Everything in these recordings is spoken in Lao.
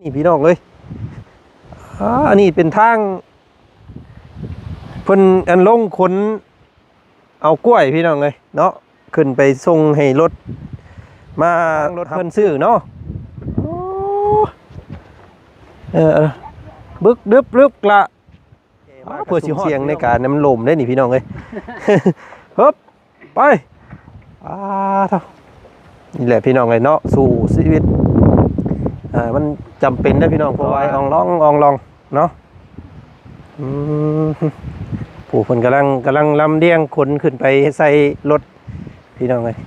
ນີ້ພີ່ນ້ອງເອີຍ ອາ ອັນນີ້ເປັນທາງ ເພິ່ນອັນລົງຂົນເອົາກ້ວຍພີ່ນ້ອງເອີຍເນາະ ຂຶ້ນໄປສົ່ງໃຫ້ລົດ ມາລົດເພິ່ນຊື້ເນາະ ໂອ້ ເອີ ບຶກດຶບລຶບລະ ເພື່ອຊິຮອດ ສ່ຽງໃນການມັນລົ້ມເດ້ນີ້ພີ່ນ້ອງເອີຍ ເຮີບ ໄປ ອາ ເທົ່າ ນີ້ແຫຼະພີ່ນ້ອງເອີຍເນາະ ສູ້ຊີວິດ ເອີ ມັນຈຳເປັນເດ້ພີ່ນ້ອງ ເພາະວ່າອອງລອງ ອອງລອງເນາະ ອືມ ຜູ້ເພິ່ນກຳລັງ ກຳລັງລຳລຽງຂົນຂຶ້ນໄປໃສ່ລົດພີ່ນ້ອງເອີຍ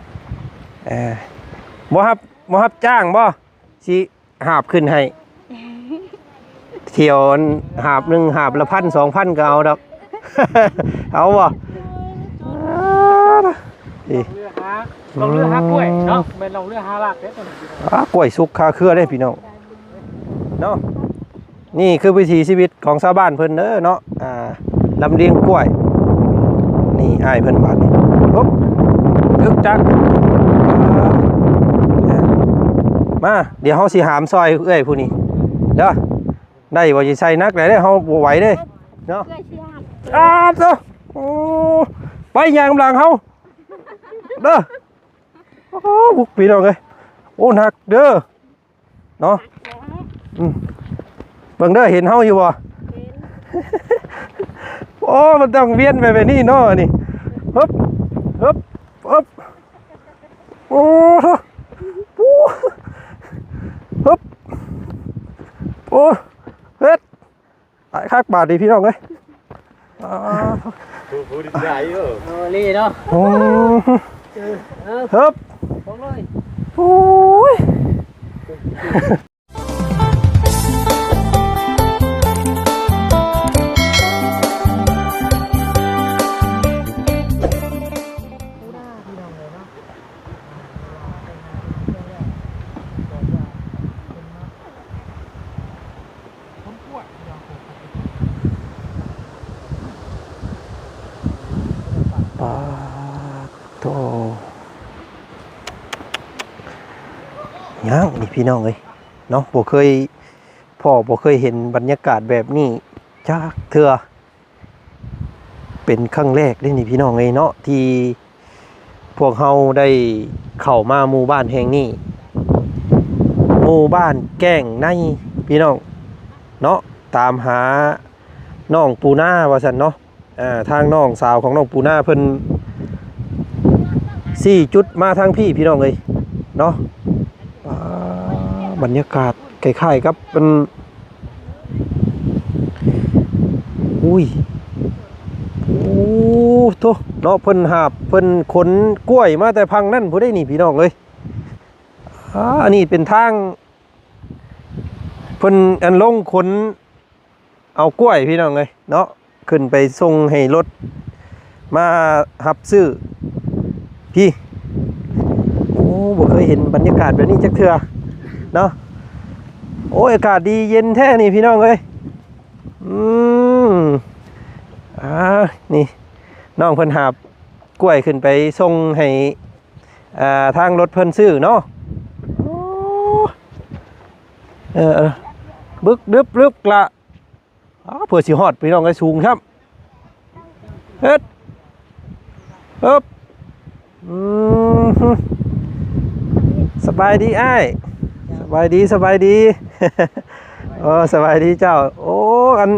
ເອີ ບໍ່ຮັບ ບໍ່ຮັບຈ້າງບໍ່? ຊິຫາບຂຶ້ນໃຫ້ ຖ້ຽວອັນຫາບໜຶ່ງ ຫາບລະພັນສອງພັນກໍເອົາດອກ ເອົາບໍ່? ເອີ ນີ້ ລ່ອງເຮືອຫາ ລ່ອງເຮືອຫາກ້ວຍເນາະ ອືມ ແມ່ນລ່ອງເຮືອຫາລາກເດ້ ອາ ກ້ວຍສຸກຄາເຄືອເດ້ພີ່ນ້ອງເນາະ. ນີ້ຄືວິຖີຊີວິດຂອງຊາວບ້ານເພິ່ນເດີເນາະ ອ່າ ລຳລຽງກ້ວຍ ນີ້ອ້າຍເພິ່ນບາດນີ້ ຮຶບ ຈຶກຈັກ ອ່າ ມາ ດຽວເຮົາຊິຫາມຊ່ອຍເອື້ອຍຜູ້ນີ້ເດີ ໄດ້ບໍ່? ຊິໃສ່ໜັກໄດ້ເດີ ເຮົາບໍ່ໄຫວເດ້ເນາະ ເອື້ອຍຊິຫາມ ອ້າໂຕ ໂອ້ ໄປຍ່າງນຳຫຼັງເຮົາເດີ ໂອ້ ພີ່ນ້ອງເອີຍ ໂອ້ ໜັກເດີ ເນາະ ອືມ ເບິ່ງເດີ ເຫັນເຮົາຢູ່ບໍ່? ເຫັນ ໂອ້ ມັນຕ້ອງວຽນໄປແບບນີ້ເນາະ ອັນນີ້ ຮຶບ ຮຶບ ຮຶບ ໂອ້ໂທ້ ໂອ້ ຮຶບ ໂອ້ ເຮັດ ຫຼາຍຄັກບາດນີ້ພີ່ນ້ອງເອີຍ ອ່າ ຜູ້ ຜູ້ດີໃຈເອີ ເອົາອີ່ຫຼີເນາະ ໂອ້ ເອີ ເອີ ເຮີບ ລົງເລີຍ ໂອ້ຍ ປາດໂທ້ ຍາກນີ້ພີ່ນ້ອງເອີຍເນາະ ບໍ່ເຄີຍພໍ້ ບໍ່ເຄີຍເຫັນບັນຍາກາດແບບນີ້ຈັກເທື່ອ. ເປັນຄັ້ງແລກເດ້ນີ້ພີ່ນ້ອງເອີຍເນາະ ທີ່ພວກເຮົາໄດ້ເຂົ້າມາໝູ່ບ້ານແຫ່ງນີ້ ໝູ່ບ້ານແກ້ງໃນພີ່ນ້ອງເນາະ ຕາມຫານ້ອງປູນາວ່າຊັ້ນເນາະ ອ່າ ທາງນ້ອງສາວຂອງນ້ອງປູນາເພິ່ນຊີ້ຈຸດມາທາງພີ້ພີ່ນ້ອງເອີຍເນາະ. ອ່າ ບັນຍາກາດຄ້າຍໆກັບອັນ ອຸ້ຍ ໂອ້ໂທ້ ເນາະ ເພິ່ນຫາບ ເພິ່ນຂົນກ້ວຍມາແຕ່ຝັ່ງນັ້ນພຸ້ນເດ້ນີ້ພີ່ນ້ອງເອີຍ. ອ່າ ອັນນີ້ເປັນທາງ ເພິ່ນອັນລົງຂົນ ເອົາກ້ວຍພີ່ນ້ອງເອີຍເນາະ ຂຶ້ນໄປສົ່ງໃຫ້ລົດມາຮັບຊື້ພີ້. ໂອ້ ບໍ່ເຄີຍເຫັນບັນຍາກາດແບບນີ້ຈັກເທື່ອເນາະ. ໂອ້ຍ ອາກາດດີເຢັນແທ້ນີ້ພີ່ນ້ອງເອີຍ. ອືມ ອ່າ ນີ້ ນ້ອງເພິ່ນຫາບກ້ວຍຂຶ້ນໄປສົ່ງໃຫ້ ອ່າ ທາງລົດເພິ່ນຊື້ເນາະ. ໂອ້ ເອີ ເອີ ບຶກດຶບລຶບລະ ອ້າ ເພື່ອຊິຮອດ ພີ່ນ້ອງເອີຍ ສູງຊ້ຳ. ເຮັດ ເອີບ ອືມ ສະບາຍດີອ້າຍ ສະບາຍດີ ສະບາຍດີ. ເອີ ສະບາຍດີເຈົ້າ. ໂອ້ ອັນ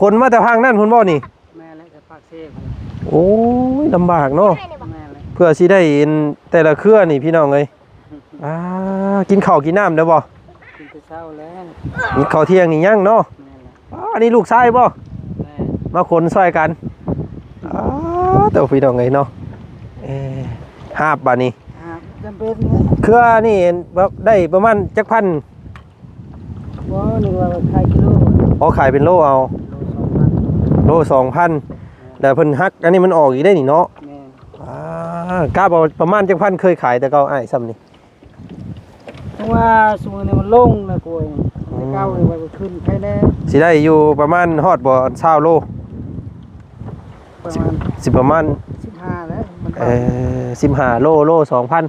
ຂົນມາແຕ່ທາງນັ້ນພຸ້ນບໍ່ນີ້? ແມ່ນແຫຼະ ຈາກປາກເຊພຸ້ນ. ໂອ້ຍ ລຳບາກເນາະ. ແມ່ນແຫຼະ ເພື່ອຊິໄດ້ອັນແຕ່ລະເຄືອນີ້ ພີ່ນ້ອງເອີຍ. ອ່າ ກິນເຂົ້າກິນນ້ຳແລ້ວບໍ່? ກິນແຕ່ເຊົ້າແລ້ວ. ກິນເຂົ້າທ່ຽງນີ້ຍັງເນາະ. ແມ່ນແຫຼະ. ອ່າ ອັນນີ້ລູກຊາຍບໍ່? ແມ່ນ. ມາຂົນຊ່ອຍກັນ. ອ່າ ໂຕ ພີ່ນ້ອງເອີຍເນາະ. ເອີ ຫາບບາດນີ້ ຫາບຈຳເປັນ. ເຄືອນີ້ແບບໄດ້ປະມານຈັກພັນ? ບໍ່ ນຶກວ່າຂາຍກິໂລ. ອໍ ຂາຍເປັນໂລເອົາ. ໂລສອງພັນ ໂລສອງພັນ. ແລ້ວເພິ່ນຫັກອັນນີ້ມັນອອກອີກໄດ໋ນີ້ເນາະ. ແມ່ນ. ອ່າ ກະວ່າປະມານຈັກພັນ ເຄີຍຂາຍແຕ່ເກົ່າອ້າຍ ຊ່ຳນີ້? ເພາະວ່າຊຸມື້ນີ້ມັນລົງແລ້ວກວຍ. ອືມ ແຕ່ເກົ່ານີ້ວ່າຂຶ້ນໄຄແນ່. ຊິໄດ້ຢູ່ປະມານຮອດບໍ່ ຊາວໂລ? ປະມານ ຊິປະມານ ສິບຫ້າແລ້ວ ມັນ ເອີ ສິບຫ້າໂລ ໂລສອງພັນ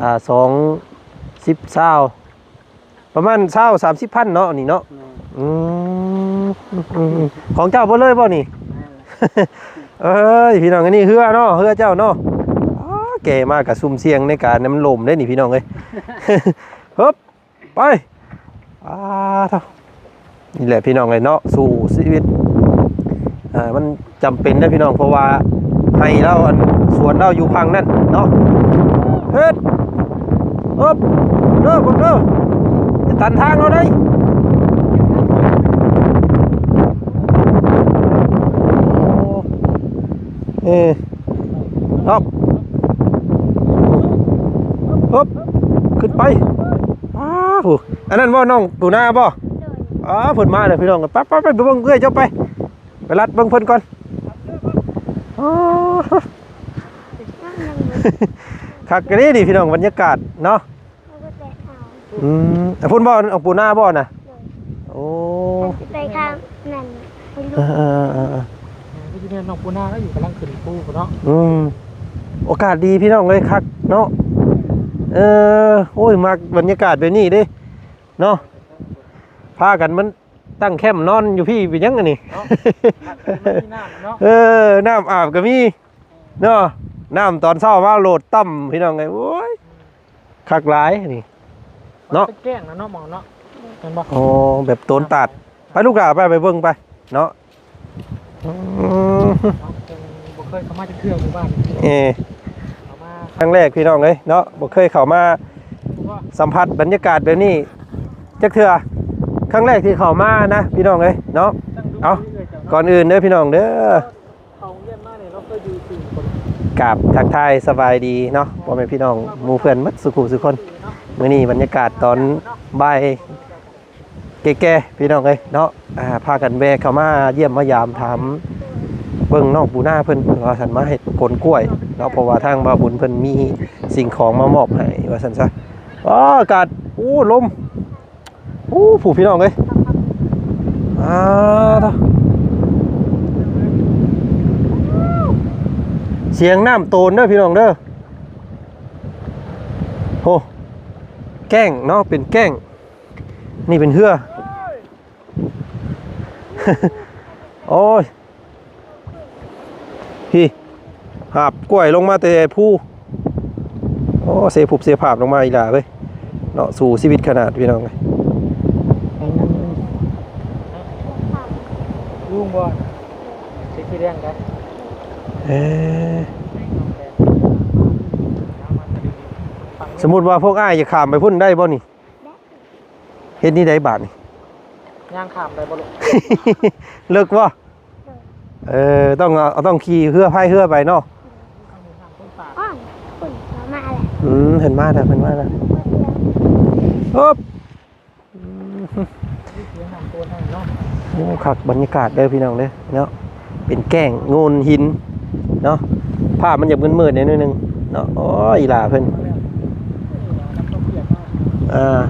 ອ່າ ສອງ ສິບ ຊາວ ປະມານຊາວສາມສິບພັນເນາະ ນີ້ເນາະ. ແມ່ນ. ອືມ ຂອງເຈົ້າເບິດເລີຍບໍ່ນີ້? ແມ່ນ. ເອີຍ ພີ່ນ້ອງ ອັນນີ້ເຮືອເນາະ ເຮືອເຈົ້າເນາະ. ອໍ ແກ່ມາກະຊຸ່ມສ່ຽງໃນການ ມັນລົ້ມເດ້ນີ້ ພີ່ນ້ອງເອີຍ. ຮຶບ ໄປ ອາ ໂທ້ ນີ້ແຫຼະພີ່ນ້ອງເອີຍເນາະ ສູ້ຊີວິດ ເອີ ມັນຈຳເປັນເດ້ພີ່ນ້ອງ ເພາະວ່າໄຮ່ລາວ ອັນສວນລາວຢູ່ຝັ່ງນັ້ນເນາະ. ເຮັດ ເອີບ ເດີ ເບິ່ງເດີ ຈະຕັນທາງເຮົາໄດ໋. ໂອ້ ເອີ ຮຶບ ຮຶບ ຂຶ້ນໄປ. ອ້າວ ອັນນັ້ນບໍ່ ນ້ອງປູນາບໍ່? ໂດຍ. ອ້າວ ເພິ່ນມາແລ້ວພີ່ນ້ອງ ໄປ ໄປ ໄປ ໄປເບິ່ງເອື້ອຍເຈົ້າໄປ ໄປລັດເບິ່ງເພິ່ນກ່ອນ. ອໍ ຄັກອີ່ຫຼີນີ້ພີ່ນ້ອງ ບັນຍາກາດເນາະ. ອືມ ອາ ພຸ້ນບໍ່ ນ້ອງປູນາບໍ່ນະ? ໂດຍ. ໂອ້ ຊິໄປຂ້າງນັ້ນ ເອີໆໆ ຄືຊິແມ່ນນ້ອງປູນາລະຢູ່ ກຳລັງຂຶ້ນພູພຸ້ນເນາະ. ອືມ ໂອກາດດີພີ່ນ້ອງເອີຍ ຄັກເນາະ. ເອີ ໂອ້ຍ ມັກບັນຍາກາດແບບນີ້ເດ້ເນາະ ພາກັນມັນຕັ້ງແຄມນອນຢູ່ພີ້ເປັນຫຍັງອັນນີ້ເນາະ. ນ້ຳເນາະ ເອີ ນ້ຳອາບກໍມີເນາະ ນ້ຳຕອນເຊົ້າມາໂລດຕ່ຳ ພີ່ນ້ອງເອີຍ ໂອ້ຍ ຄັກຫຼາຍນີ້ເນາະ. ເປັນແກ້ງນະເນາະ ໝອງເນາະ ແມ່ນບໍ່? ອໍ ແບບໂຕນຕາດ ໄປລູກຫຼ້າ ໄປ ໄປເບິ່ງໄປເນາະ. ອືມ ເຮົາຍັງບໍ່ເຄີຍເຂົ້າມາຈັກເທື່ອໝູ່ບ້ານນີ້. ເອີ ເຂົ້າມາຄັ້ງແລກພີ່ນ້ອງເອີຍເນາະ ບໍ່ເຄີຍເຂົ້າມາ ສຳຜັດບັນຍາກາດແບບນີ້ຈັກເທື່ອ ຄັ້ງແລກທີ່ເຂົ້າມານະ ພີ່ນ້ອງເອີຍເນາະ. ເອົາ ກ່ອນອື່ນເດີພີ່ນ້ອງເດີ ເຂົ້າໂຮງຮຽນມານີ້ ລາວເຄີຍຢູ່ສີ່ຄົນ ກາບທັກທາຍສະບາຍດີເນາະ ພໍ່ແມ່ພີ່ນ້ອງໝູ່ເພື່ອນໝົດສູ່ຜູ້ສູ່ຄົນ. ມື້ນີ້ບັນຍາກາດຕອນບ່າຍແກ່ໆ ພີ່ນ້ອງເອີຍເນາະ ອ່າ ພາກັນແວ່ເຂົ້າມາຢ້ຽມມາຢາມ ຖາມເບິ່ງນ້ອງປູນາເພິ່ນວ່າຊັ້ນ ມາເຮັດໂກນກ້ວຍເນາະ ເພາະວ່າທາງບ່າວບຸນເພິ່ນມີສິ່ງຂອງມາມອບໃຫ້ວ່າຊັ້ນຊະ. ອໍ ອາກາດ ໂອ້ ລົມ ໂອ້ ຜູ້ ພີ່ນ້ອງເອີຍ ອາ ສຽງນ້ຳໂຕນເດີພີ່ນ້ອງເດີ. ໂອ້ ແກ້ງເນາະ ເປັນແກ້ງ ນີ້ເປັນເຮືອ ໂອ້ຍ ພີ້ ຫາບກ້ວຍລົງມາແຕ່ພູ ໂອ້ ເສຜຸບເສຜາບລົງມາອີ່ຫຼ້າເວີຍເນາະ ສູ້ຊີວິດຂະໜາດພີ່ນ້ອງເອີຍ. ລຸງບໍ່? ເສສີແດງໄດ໋. ເອີ ສົມມຸດວ່າພວກອ້າຍຈະຂ້າມໄປພຸ້ນໄດ້ບໍ່ນີ້? ເຮັດນີ້ໃດບາດນີ້? ຍ່າງຂ້າມໄດ້ບໍ່ລູກ? ເລິກບໍ່? ເອີ ຕ້ອງເອົາ ຕ້ອງຂີ່ເຮືອພາຍເຮືອໄປເນາະ. ອ້ອນ ເພິ່ນມາແລ້ວ. ອືມ ເພິ່ນມາແລ້ວ ເພິ່ນມາແລ້ວ. ອຶບ ອືມ ໂອ້ ຄັກບັນຍາກາດເດີພີ່ນ້ອງເດີເນາະ. ເປັນແກ້ງໂງ່ນຫີນເນາະ ພາບມັນຈະມືດໆແດ່ໜ້ອຍໜຶ່ງເນາະ. ໂອ້ຍ ອີ່ຫຼ້າເພິ່ນ ອ່າ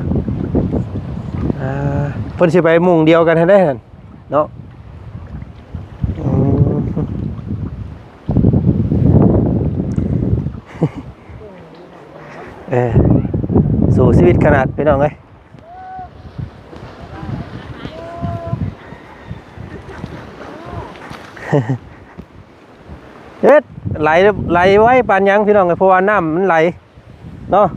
ອ່າ ເພິ່ນຊິໄປໝ່ອງດຽວກັນຫັ້ນເດ້ຫັ້ນເນາະ. ອືມ ເອີ ສູ້ຊີວິດຂະໜາດ ພີ່ນ້ອງເອີຍ. ເຮັດ ໄຫຼ ໄຫຼໄວປານຫຍັງພີ່ນ້ອງເອີຍ ເພາະວ່ານ້ຳມັນໄຫຼເນາະ.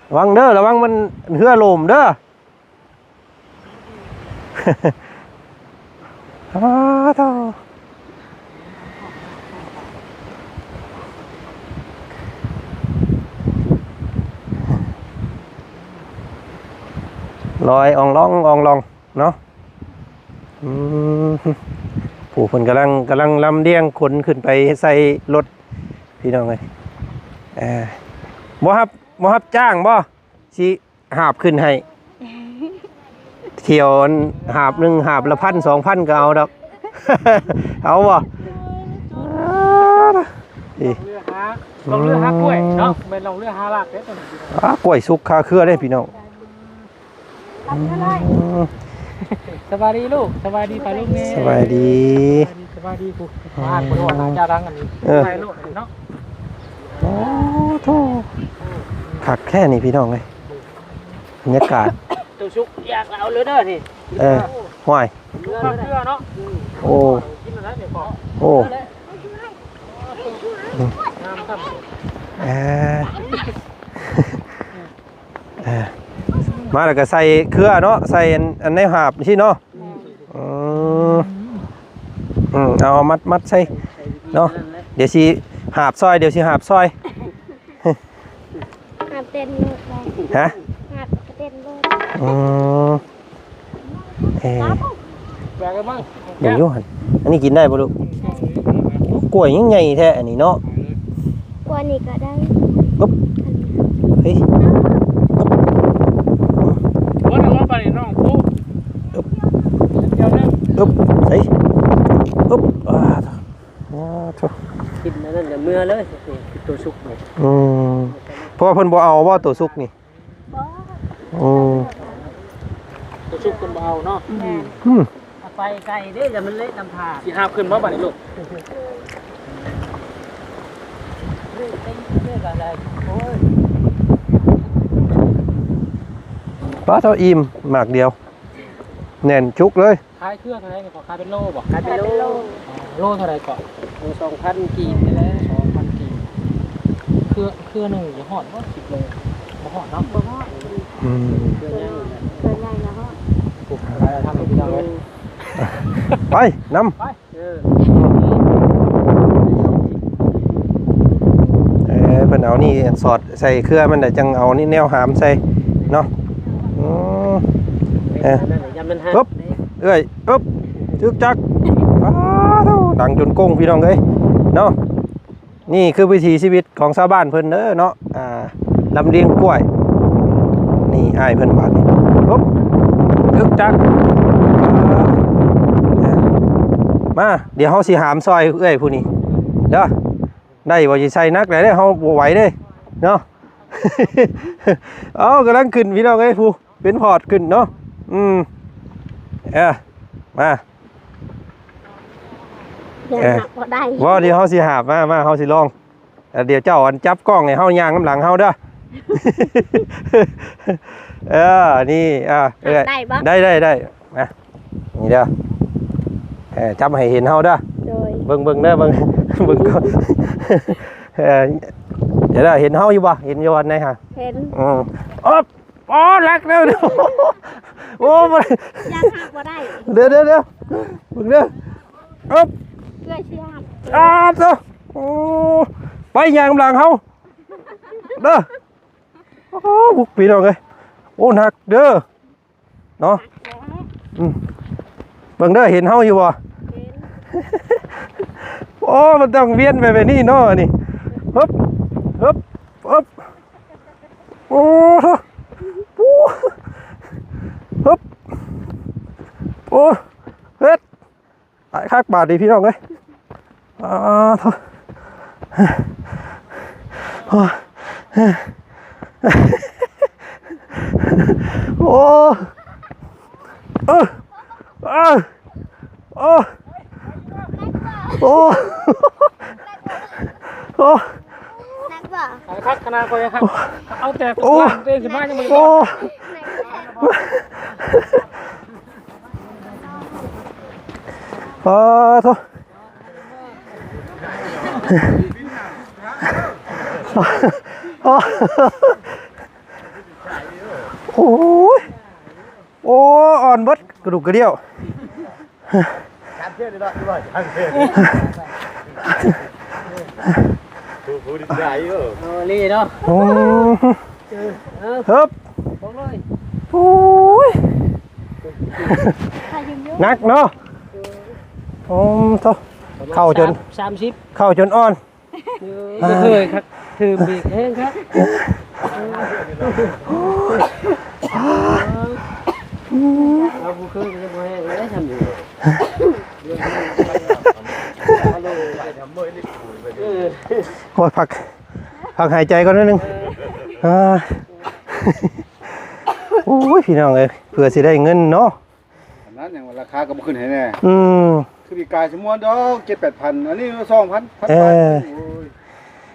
ລະວັງເດີ ລະວັງມັນເຮືອລົ້ມເດີ. ອ້າໂທ້ ລອຍອອງລອງ ອອງລອງເນາະ. ອືມ ຜູ້ເພິ່ນກຳລັງ ກຳລັງລຳລຽງຂົນຂຶ້ນໄປໃສ່ລົດ ພີ່ນ້ອງເອີຍ. ເອີ ບໍ່ຮັບ ບໍ່ຮັບຈ້າງບໍ່? ຊິ ຫາບຂຶ້ນໃຫ້ ຖ້ຽວອັນຫາບໜຶ່ງ ຫາບລະພັນສອງພັນກໍເອົາດອກ. ເອົາບໍ່? ນີ້ ເຮືອຫາ ລ່ອງເຮືອຫາກ້ວຍເນາະ. ອືມ ແມ່ນລ່ອງເຮືອຫາລາກເດ້ຕົວນີ້. ອາ ກ້ວຍສຸກຄາເຄືອເດ້ພີ່ນ້ອງ. ອືມ ສະບາຍດີລູກ ສະບາຍດີປ້າລຸງແດ່. ສະບາຍດີ ສະບາຍດີ ສະບາຍດີຜູ້ ອືມ ມາຫາບໍ່ໄດ້ວ່າໜ້າຈາດັງອັນນີ້. ເອີ ໄດ້ໂລດເນາະ. ໂອ້ໂທ້ ຄັກແທ້ນີ້ພີ່ນ້ອງເອີຍ. ບັນຍາກາດ ໂຕສຸກຢາກເອົາເລີຍເດີນີ້. ເອີ ຫ້ວຍ ເຮືອເນາະ. ໂອ້ ກິນແລ້ວນີ້ພໍ. ໂອ້ ງາມຊ້ຳ. ເອີ ເອີ ມາແລ້ວກໍໃສ່ເຄືອເນາະ ໃສ່ອັນ ອັນໃນຫາບຊີ້ເນາະ. ອືມ ອືມ ເອົາມັດ ມັດໃສ່ເນາະ. ດຽວຊິຫາບຊ່ອຍ ດຽວຊິຫາບຊ່ອຍ. ຫາບເຕັ້ນໂລດ. ຮະ? ຫາບເຕັ້ນໂລດ. ອືມ ເອີ ແບກກັນມາ ເບິ່ງຢູ່ຫັ້ນ. ອັນນີ້ກິນໄດ້ບໍ່ລູກ? ກ້ວຍຍັງໃຫຍ່ແທ້ອັນນີ້ເນາະ. ກວ່ານີ້ກໍໄດ້. ປຶບ ເຮີ້ຍ ປຶບ ເບິດແລ້ວບໍ່ປານນີ້ນ້ອງ? ໂອ້ ປຶບ ດຽວໜຶ່ງ ປຶບ ເຮີ້ຍ ປຶບ ອ່າ ໂອ້ໂທ້ ກິນອັນນັ້ນກໍເມືອເລີຍ ໂຕສຸກນີ້. ອືມ ເພາະວ່າເພິ່ນບໍ່ເອົາບໍ່ ໂຕສຸກນີ້? ບໍ່. ໂອ້ ໂຕສຸກເພິ່ນບໍ່ເອົາເນາະ. ແມ່ນ. ອືມ ເອົາໄປໄກເດ້ ຢ່າມັນເລະນຳທາງ. ຊິຫາບຂຶ້ນບໍ່ບາດນີ້ລູກ? ໂອ້ຍ ປາເທົ່າອີ່ມ ໝາກດຽວ ແໜ້ນຈຸກເລີຍ. ຂາຍເຄືອເທົ່າໃດນີ້ເກາະ? ຂາຍເປັນໂລບໍ່? ຂາຍເປັນໂລ. ອໍ ໂລເທົ່າໃດເກາະ? ໂລສອງພັນກີບນີ້ແຫຼະ. ສອງພັນກີບ. ເຄືອ ເຄືອໜຶ່ງຈະຮອດບໍ່ ສິບໂລ? ບໍ່ຮອດເນາະ. ບໍ່ຮອດ. ອືມ ເຄືອໃຫຍ່ ເຄືອໃຫຍ່ນະຮອດ. ປູກຂາຍທຳໃຫ້ພີ່ນ້ອງເອີຍ. ໄປນຳ ໄປ. ເອີ ເອີ ເພິ່ນເອົານີ້ສອດໃສ່ເຄືອມັນ ແລ້ວຈັ່ງເອົານີ້ແນວຫາມໃສ່ເນາະ. ອືມ ເອີ ປຶບ ເອື້ອຍ ປຶບ ຈຶກຈັກ ປາໂທ້ ດັງຈົນກົ້ງພີ່ນ້ອງເອີຍເນາະ. ນີ້ຄືວິຖີຊີວິດຂອງຊາວບ້ານເພິ່ນເດີເນາະ. ອ່າ ລຳລຽງກ້ວຍ ນີ້ອ້າຍເພິ່ນບາດນີ້ ປຶບ ຈຶກຈັກ ມາ ດຽວເຮົາຊິຫາມຊ່ອຍເອື້ອຍຜູ້ນີ້ເດີ. ໄດ້ບໍ່? ຊິໃສ່ໜັກໄດ້ເດ້ ເຮົາບໍ່ໄຫວເດ້ເນາະ. ເອົາ ກຳລັງຂຶ້ນພີ່ນ້ອງເອີຍ ຜູ້ເປັນພອດຂຶ້ນເນາະ. ອືມ ເອີ ມາ ຢ່າ ເອີ ຫາກບໍ່ໄດ້. ບໍ່ ດຽວເຮົາຊິຫາບ ມາ ມາ ເຮົາຊິລອງ. ເອີ ດຽວເຈົ້າອັນຈັບກ້ອງໃຫ້ເຮົາຍ່າງນຳຫຼັງເຮົາເດີ. ເອີ ນີ້ ອ່າ ເອີ ໄດ້ບໍ່? ໄດ້ ໄດ້ ໄດ້ ມາ ນີ້ເດີ. ເອີ ຈັບໃຫ້ເຫັນເຮົາເດີ. ໂດຍ ເບິ່ງ ເບິ່ງເດີ ເບິ່ງ ເບິ່ງກ່ອນ. ເອີ ດຽວເດີ ເຫັນເຮົາຢູ່ບໍ່? ເຫັນຢູ່ອັນໃດຫະ? ເຫັນ. ອືມ ໂອບ ໂອ້ ຫຼັກເດີ. ໂອ້ ບໍ່ໄດ້ ຍັງຫາກບໍ່ໄດ້. ເດີ ເດີ ເດີ ເບິ່ງເດີ. ໂອບ ເອື້ອຍຊິຫາບ. ອ້າໂທ້ ໂອ້ ໄປຍ່າງນຳຫຼັງເຮົາເດີ. ໂອ້ ບຸກ ພີ່ນ້ອງເອີຍ ໂອ້ ໜັກເດີເນາະ. ອືມ ເບິ່ງເດີ ເຫັນເຮົາຢູ່ບໍ່? ເຫັນ. ໂອ້ ມັນຕ້ອງວຽນໄປແບບນີ້ເນາະ ອັນນີ້ ຮຶບ ຮຶບ ຮຶບ ໂອ້ໂທ້ ໂອ້ ຮຶບ ໂອ້ ເຮັດ ຕາຍຄັກບາດນີ້ພີ່ນ້ອງເອີຍ. ອ້າໂທ້ ໂອ້ ເອີ ເອີ ໂອ້ ໂອ້ ໂອ້ ໜັກບໍ່? ຄັກຂະໜາດຂ້ອຍ ເອົາແຕ່ ໂອ້ ຕົວເອງຂຶ້ນມາຍັງບໍ່ ໂອ້ ອ້າໂທ້ ໂອ້ຍ ໂອ້ ອ່ອນເບິດກະດູກກະດຽວ. ເອີ ນີ້ເນາະ ໂອ້ ເອີ ຮຶບ ໂອ້ຍ ໜັກເນາະ. ໂອ້ໂທ້ ເຂົ້າຈົນ ສາມສິບ ເຂົ້າຈົນອ່ອນ. ເອີ ບໍ່ເຄີຍຄັກ ຖືເບຣກແຮງຄັກ. ເຮົາບໍ່ເຄີຍກໍບໍ່ແຮງເລີຍ ທຳຢູ່. ໂອ້ຍ ພັກ ພັກຫາຍໃຈກ່ອນໜ້ອຍໜຶ່ງ. ເອີ ໂອ້ຍ ພີ່ນ້ອງເອີຍ ເພື່ອຊິໄດ້ເງິນເນາະ. ອັນນັ້ນຫຍັງວ່າລາຄາກໍບໍ່ຂຶ້ນໃຫ້ແນ່. ອືມ ຄືປີກາຍຊິມ່ວນດອກ ເຈັດແປດພັນ ອັນນີ້ສອງພັນ ພັນປາຍ. ເອີ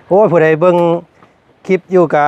ໂອ້ຍ ໂອ້ຍ ຜູ້ໃດເບິ່ງຄລິບຢູ່ກະ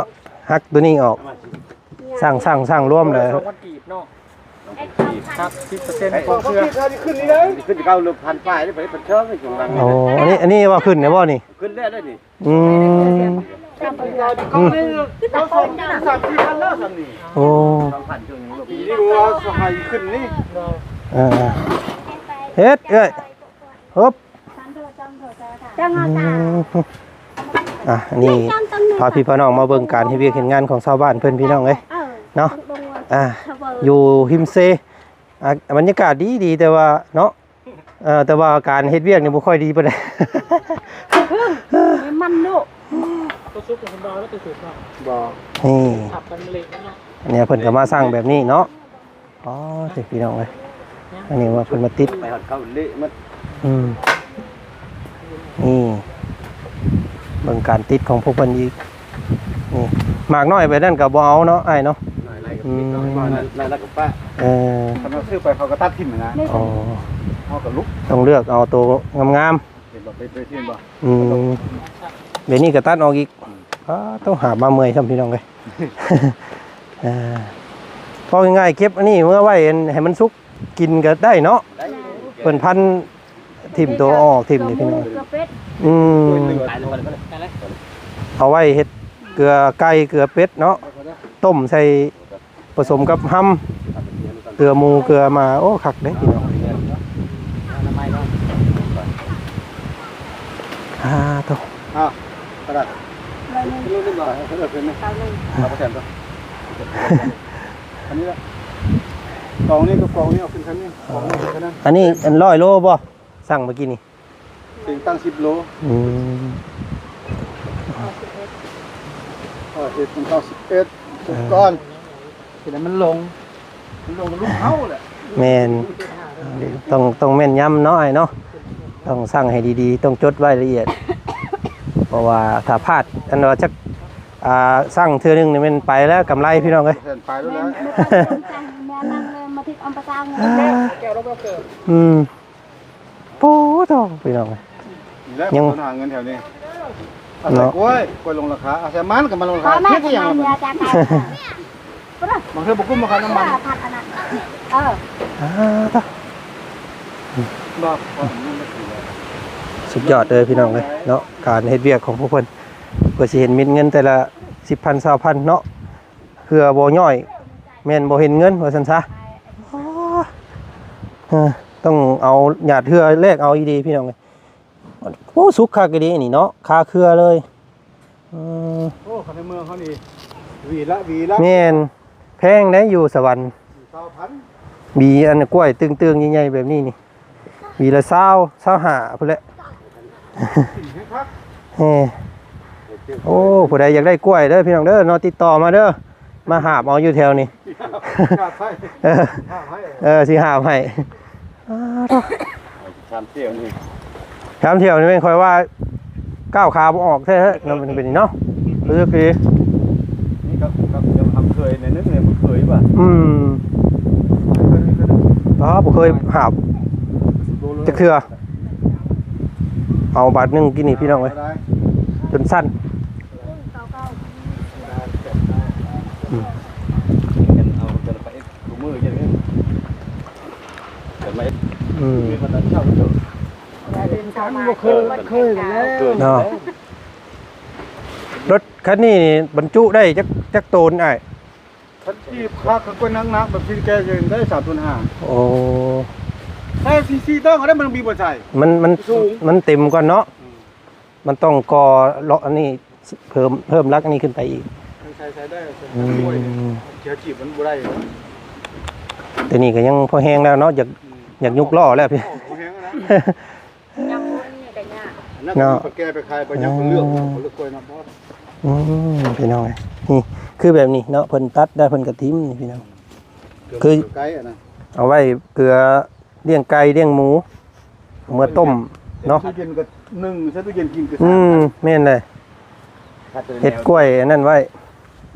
ະ ຫັກໂຕນີ້ອອກ ສ້າງ ສ້າງ ສ້າງລວມເລີຍ ສອງພັນກີບເນາະ ຫັກສິບເປີເຊັນຂອງເຄື່ອງ ຂຶ້ນເກົ້າພັນປາຍໄດ້ໄປເປັນເຊີງຢູ່ຫຼັງ ໂອ້ ອັນນີ້ ອັນນີ້ວ່າຂຶ້ນແລ້ວບໍ່ນີ້? ຂຶ້ນແລ້ວເດ້ນີ້ ອືມ ອືມ ໂອ້ ສອງພັນເຄິ່ງນີ້ ປີນີ້ວ່າຊິໃຫ້ຂຶ້ນນີ້ ເອີ ເຮັດເອື້ອຍ ຮຶບ ຈັງເຮົາຕາ ອືມ ອ່ະ ອັນນີ້ພາພີ່ພານ້ອງມາເບິ່ງການເຮັດວຽກເຮັດງານຂອງຊາວບ້ານເພິ່ນ ພີ່ນ້ອງເອີຍ ເນາະ ອ່າ ຢູ່ຮິມເຊ ອ່າ ບັນຍາກາດດີໆ ແຕ່ວ່າເນາະ ເອີ ແຕ່ວ່າການເຮັດວຽກນີ້ບໍ່ຄ່ອຍດີປານໃດ ມັນດຸ ບໍ່ ນີ້ ອັນນີ້ເພິ່ນກໍມາສ້າງແບບນີ້ເນາະ ອໍ ເດ້ ພີ່ນ້ອງເອີຍ ອັນນີ້ວ່າເພິ່ນມາຕິດ ໄປຮອດເຂົາເລະໝົດ ອືມ ນີ້ ເບິ່ງການຕິດຂອງພວກເພິ່ນອີກ ນີ້ ໝາກນ້ອຍແບບນັ້ນກໍບໍ່ເອົາເນາະ ອ້າຍເນາະ ອືມ ນັ້ນ ນັ້ນກໍປະ ເອີ ຄັນວ່າຊື້ໄປເຂົາກໍຕັດຖິ້ມນະ ອໍ ເຮົາກໍລຸກ ຕ້ອງເລືອກເອົາໂຕງາມໆ ເຫັນບໍ່? ເປັນ ເປັນ ເຫັນບໍ່? ອືມ ແບບນີ້ກໍຕັດອອກອີກ ອືມ ອ້າ ຕ້ອງຫາບມາເມື່ອຍຊ້ຳ ພີ່ນ້ອງເອີຍ ອ່າ ເວົ້າງ່າຍໆ ເກັບອັນນີ້ເມືອໄວ້ໃຫ້ມັນສຸກກິນກໍໄດ້ເນາະ ໄດ້ ເພິ່ນພັນຖິ້ມໂຕອອກຖິ້ມນີ້ ພີ່ນ້ອງ ອືມ ເອົາໄວ້ເຮັດ ເກືອໄກ່ ເກືອເປັດເນາະ ຕົ້ມໃສ່ ປະສົມກັບຮຳ ເກືອໝູ ເກືອໝາ. ໂອ້ ຄັກເດ້ພີ່ນ້ອງ. ອ່າ ໂທ້ ອ້າວ ກະດາດ ເອົາເພິ່ນນີ້ ເອົາເພິ່ນນີ້ ເອົາເພິ່ນນີ້ ອັນນີ້ລະ ກອງນີ້ກັບກອງນີ້ ເອົາຂຶ້ນຄັນນີ້ ກອງນີ້ຂຶ້ນຄັນນັ້ນ. ອັນນີ້ອັນຮ້ອຍໂລບໍ່? ສັ່ງເມື່ອກີ້ນີ້ ເປັນຕັ້ງສິບໂລ. ອືມ ເອີ ເຮັດເປັນເກົ້າສິບເອັດ ເອີ ກ່ອນ ຊິໄດ້ມັນລົງ ມັນລົງນຳລູກເຮົາແຫຼະ. ແມ່ນ ຕ້ອງ ຕ້ອງແມ່ນຍຳເນາະອ້າຍເນາະ ຕ້ອງສັ່ງໃຫ້ດີໆ ຕ້ອງຈົດໄວ້ລະອຽດ ເພາະວ່າຖ້າພາດ ອັນວ່າຈັກ ອ່າ ສັ່ງເທື່ອໜຶ່ງນີ້ແມ່ນໄປແລ້ວ ກຳໄລພີ່ນ້ອງເອີຍ. ແມ່ນ ແມ່ນ ແມ່ນ ແມ່ນ ແມ່ນ ອືມ. ໂອ້ໂທ ພີ່ນ້ອງເອີຍ ນີ້ແຫຼະ ຍັງ ຄົນຫາເງິນແຖວນີ້ ອາໄສ ເນາະ ກ້ວຍ ກ້ວຍລົງລາຄາ ອາໄສມັນກໍມາລົງລາຄາ ເຮັດອີ່ຫຍັງມັນ ບາງເທື່ອບໍ່ກຸ້ມມາຂາຍນ້ຳມັນ ເອີ ອ່າ ໂທ້ ສຸດຍອດເດີພີ່ນ້ອງເອີຍເນາະ ການເຮັດວຽກຂອງພວກເພິ່ນ ເພື່ອຊິເຫັນເມັດເງິນແຕ່ລະສິບພັນ ຊາວພັນເນາະ. ເພື່ອບໍ່ຍ້ອຍ ແມ່ນບໍ່ເຫັນເງິນວ່າຊັ້ນຊະ. ເອີ ຕ້ອງເອົາຫຍາດເທື່ອແລກເອົາອີ່ຫຼີພີ່ນ້ອງເອີຍ. ໂອ້ ສຸກຄັກອີ່ຫຼີນີ້ເນາະ ຄາເຄືອເລີຍ. ເອີ ໂອ້ ຄັນໃນເມືອງເຮົານີ້ ຫວີລະ ຫວີລະ ແມ່ນ ແພງໄດ໋ ຢູ່ສະຫວັນ ຊາວພັນ ຫວີອັນກ້ວຍຕຶງໆ ໃຫຍ່ໆ ແບບນີ້ນີ້ ຫວີລະຊາວ ຊາວຫ້າພຸ້ນແຫຼະ. ເອີ ໂອ້ ຜູ້ໃດຢາກໄດ້ກ້ວຍເດີພີ່ນ້ອງເດີເນາະ ຕິດຕໍ່ມາເດີ ມາຫາບເອົາຢູ່ແຖວນີ້ ຫາບໃຫ້ ເອີ ຫາບໃຫ້ ເອີ ຊິຫາບໃຫ້. ອ່າ ໂທ້ ສາມທ່ຽວນີ້ ສາມທ່ຽວນີ້ແມ່ນຂ້ອຍວ່າກ້າວຂາບໍ່ອອກແທ້ໆ ເນາະ ມັນເປັນນີ້ເນາະ ຮູ້ສຶກດີ. ນີ້ກໍ ກໍທຳເຄີຍໜ້ອຍໜຶ່ງເລີຍ ບໍ່ເຄີຍວ່າ ອືມ ອໍ ບໍ່ເຄີຍຫາບຈັກເທື່ອ ເອົາບາດໜຶ່ງກິນນີ້ພີ່ນ້ອງເອີຍ ຈົນສັ້ນ ອືມ ເອົາແຕ່ລະປະເອັດ ອືມ ບໍ່ເຄີຍ ເຄີຍແລ້ວເນາະ. ລົດຄັນນີ້ນີ້ບັນຈຸໄດ້ຈັກ ຈັກໂຕນອ້າຍ? ຄັນທີ່ຄັກ ຄັນກ້ວຍໜັກໆ ແບບຊີ້ນແກະຍັງໄດ້ສາມໂຕນຫ້າ. ໂອ້ ໃສ່ສີ່ ສີ່ໂຕນກໍໄດ້ ມັນມີບ່ອນໃສ່ ມັນ ມັນສູງ ມັນເຕັມກ່ອນເນາະ. ອືມ ມັນຕ້ອງກໍ່ເລາະອັນນີ້ ເພີ່ມ ເພີ່ມຫຼັກອັນນີ້ຂຶ້ນໄປອີກ. ໃສ່ ໃສ່ໄດ້ ອືມ ເສຍຈີບມັນບໍ່ໄດ້. ແຕ່ນີ້ກໍຍັງພໍແຮງແລ້ວເນາະ ຢາກ ອືມ ຢາກຍຸກລໍ້ແລ້ວພີ່ ພໍແຮງແລ້ວນະ. ຍັງບໍ່ອັນນີ້ກໍຍາກເນາະ ແກະໄປຂາຍໄປຍັງເລືອກ ເລືອກກ້ວຍນຳ. ອືມ ພີ່ນ້ອງເອີຍ ນີ້ຄືແບບນີ້ເນາະ ເພິ່ນຕັດໄດ້ເພິ່ນກໍຖິ້ມນີ້ພີ່ນ້ອງ ຄືເອົາໄວ້ເກືອລ້ຽງໄກ່ລ້ຽງໝູ ເອົາເມືອຕົ້ມເນາະ ໃສ່ຕູ້ເຢັນກໍໜຶ່ງ ໃສ່ຕູ້ເຢັນກິນກໍ ອືມ ແມ່ນເລີຍ ເຮັດກ້ວຍອັນນັ້ນໄວ້.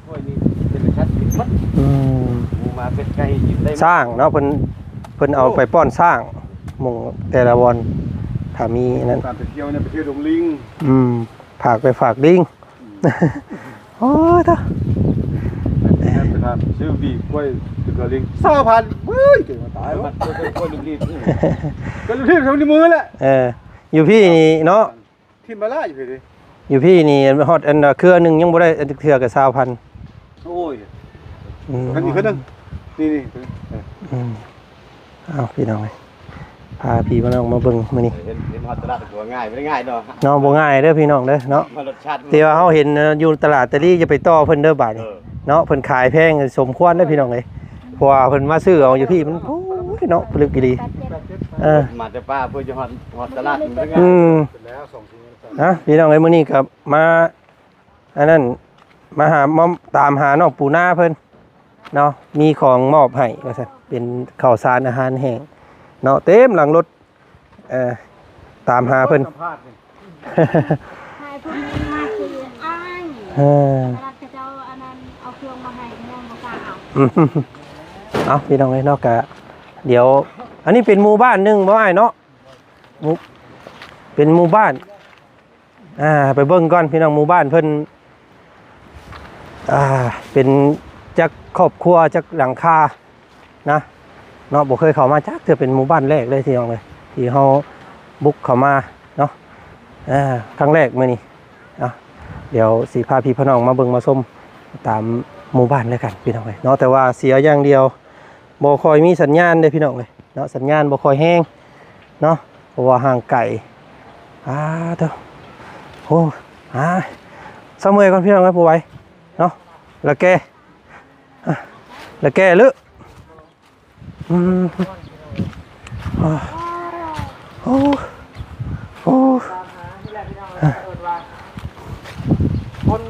ໂອ້ຍ ນີ້ເປັນສັດກິນໝົດ ອືມ ໝູໝາເປັດໄກ່ກິນໄດ້ ຊ້າງເນາະ ເພິ່ນ ເພິ່ນເອົາໄປປ້ອນຊ້າງ ໝູ່ແຕ່ລະບ່ອນ ຖ້າມີນັ້ນ ການໄປທ່ຽວນີ້ ໄປທ່ຽວດົງລິງ ອືມ ຝາກໄປຝາກລິງ ອືມ ໂອ້ຍ ຕາຍ ໄປຖາມຊື້ຫວີກລ້ວຍ ຖືກລິງ ຊາວພັນ ເວີ້ຍ ເກັ່ງວ່າຕາຍ ມັນເປັນກ້ວຍລີບໆ ກໍລີບໆ ທຳໃນມືແຫຼະ ເອີ ຢູ່ພີ້ນີ້ເນາະ. ຖິ້ມມາຫຼາຍຢູ່ພີ້ເດ້ ຢູ່ພີ້ນີ້ຮອດອັນເຄືອໜຶ່ງຍັງບໍ່ໄດ້ອັນເທື່ອກໍຊາວພັນ. ໂອ້ຍ ອືມ ອັນນີ້ຄືໜຶ່ງ ນີ້ໆ ອືມ ເອົາ ພີ່ນ້ອງເອີຍ ພາພີ່ມານ້ອງມາເບິ່ງມື້ນີ້ ເຫັນ ເຫັນຮອດຕະຫຼາດກໍວ່າງ່າຍ ບໍ່ໄດ້ງ່າຍເນາະ ເນາະ ບໍ່ງ່າຍເດີພີ່ນ້ອງເດີເນາະ ມາລົດຊາດ ທີ່ວ່າເຮົາເຫັນຢູ່ຕະຫຼາດຕະລີ ຢ່າໄປຕໍ່ເພິ່ນເດີບາດນີ້ ເອີ ເນາະ ເພິ່ນຂາຍແພງສົມຄວນເດີພີ່ນ້ອງເອີຍ ເພາະວ່າເພິ່ນມາຊື້ເອົາຢູ່ພີ້ ມັນ ໂອ້ຍ ເນາະ ຜະລິດອີ່ຫຼີ ເອີ ມາແຕ່ປ່າເພື່ອຈະຮອດ ຮອດຕະຫຼາດ ອືມ ນະ ພີ່ນ້ອງເອີຍ ມື້ນີ້ກໍມາ ອັນນັ້ນ ມາຫາ ມາຕາມຫານ້ອງປູນາເພິ່ນເນາະ ມີຂອງມອບໃຫ້ວ່າຊັ້ນ ເປັນເຂົ້າສານອາຫານແຫ້ງເນາະ ເຕັມຫຼັງລົດ ເອີ ຕາມຫາເພິ່ນ ໃຫ້ເພິ່ນມາຊື້ອ້າຍ ເອີ ຂະໜາດເຂົາເຈົ້າອັນນັ້ນເອົາເຄື່ອງມາໃຫ້ຍັງບໍ່ກ້າເອົາ ເອົາ ພີ່ນ້ອງເອີຍເນາະ ກະ ດຽວ ອັນນີ້ເປັນໝູ່ບ້ານໜຶ່ງບໍ່ອ້າຍເນາະ ໝູ່ ເປັນໝູ່ບ້ານ ອ່າ ໄປເບິ່ງກ່ອນພີ່ນ້ອງ ໝູ່ບ້ານເພິ່ນ ອ່າ ເປັນຈັກຄອບຄົວຈັກຫຼັງຄານະ ເນາະ ບໍ່ເຄີຍເຂົ້າມາຈັກເທື່ອ ເປັນໝູ່ບ້ານແລກເລີຍພີ່ນ້ອງເອີຍ ທີ່ເຮົາບຸກເຂົ້າມາເນາະ ອ່າ ຄັ້ງແລກມື້ນີ້ເນາະ ດຽວຊິພາພີ່ພານ້ອງມາເບິ່ງມາຊົມຕາມໝູ່ບ້ານແລ້ວກັນພີ່ນ້ອງເອີຍເນາະ. ແຕ່ວ່າເສຍຢ່າງດຽວ ບໍ່ຄ່ອຍມີສັນຍານເດ້ພີ່ນ້ອງເອີຍເນາະ, ສັນຍານບໍ່ຄ່ອຍແຮງເນາະ ເພາະວ່າຫ່າງໄກ. ອາໂທ້ ໂອ້ ອາ ເຊົາເມື່ອຍກ່ອນພີ່ນ້ອງເອີຍ ບໍ່ໄຫວເນາະ. ລະແກ່ ອາ ລະແກ່ເລີ ອືມ ໂອ້ ໂອ້ ຄົນ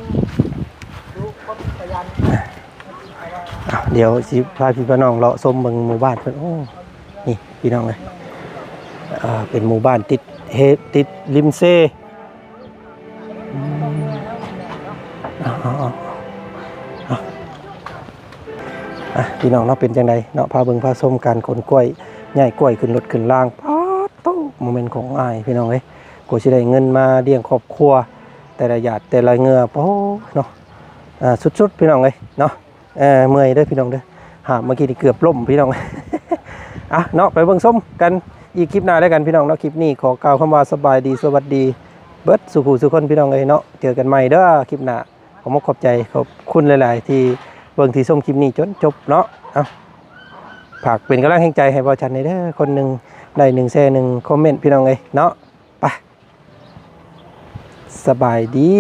ຄົນຂະຫຍັນ. ດຽວຊິພາພີ່ພານ້ອງເລາະຊົມເບິ່ງໝູ່ບ້ານເພິ່ນ. ໂອ້ ນີ້ພີ່ນ້ອງເອີຍ ເປັນໝູ່ບ້ານຕິດເຮ ຕິດລິມເຊ. ອືມ ເອົາ ເອົາ ເອົາ ເອົາ ອ່ະ ພີ່ນ້ອງເນາະ ເປັນຈັ່ງໃດເນາະ ພາເບິ່ງພາຊົມການຂົນກ້ວຍ ຍ້າຍກ້ວຍຂຶ້ນລົດຂຶ້ນລາງ. ປາດໂທ້ ບໍ່ແມ່ນຂອງງ່າຍພີ່ນ້ອງເອີຍ ກວ່າຊິໄດ້ເງິນມາລ້ຽງຄອບຄົວ ແຕ່ລະຫຍາດແຕ່ລະເຫຍື້ອ ໂອ້ເນາະ ອ່າ ສຸດໆ ພີ່ນ້ອງເອີຍເນາະ. ເອີ ເມື່ອຍເດີພີ່ນ້ອງເດີ ຫາບເມື່ອກີ້ນີ້ເກືອບລົ້ມພີ່ນ້ອງ. ອ່ະເນາະ ໄປເບິ່ງຊົມກັນອີກຄລິບໜ້າແລ້ວກັນພີ່ນ້ອງເນາະ. ຄລິບນີ້ຂໍກ່າວຄຳວ່າສະບາຍດີ ສະຫວັດດີເບິດສູ່ຜູ້ສູ່ຄົນພີ່ນ້ອງເອີຍເນາະ. ເຈີກັນໃໝ່ເດີຄລິບໜ້າ. ຂໍຂອບໃຈຂອບຄຸນຫຼາຍໆ ທີ່ເບິ່ງທີ່ຊົມຄລິບນີ້ຈົນຈົບເນາະ. ເອົາ ຝາກເປັນກຳລັງແຮງໃຈໃຫ້ບ່າວຈັນແດ່ເດີ ຄົນໜຶ່ງໄລ້ ໜຶ່ງແຊ ໜຶ່ງຄອມເມັນພີ່ນ້ອງເອີຍເນາະ. ໄປ ສະບາຍດີ.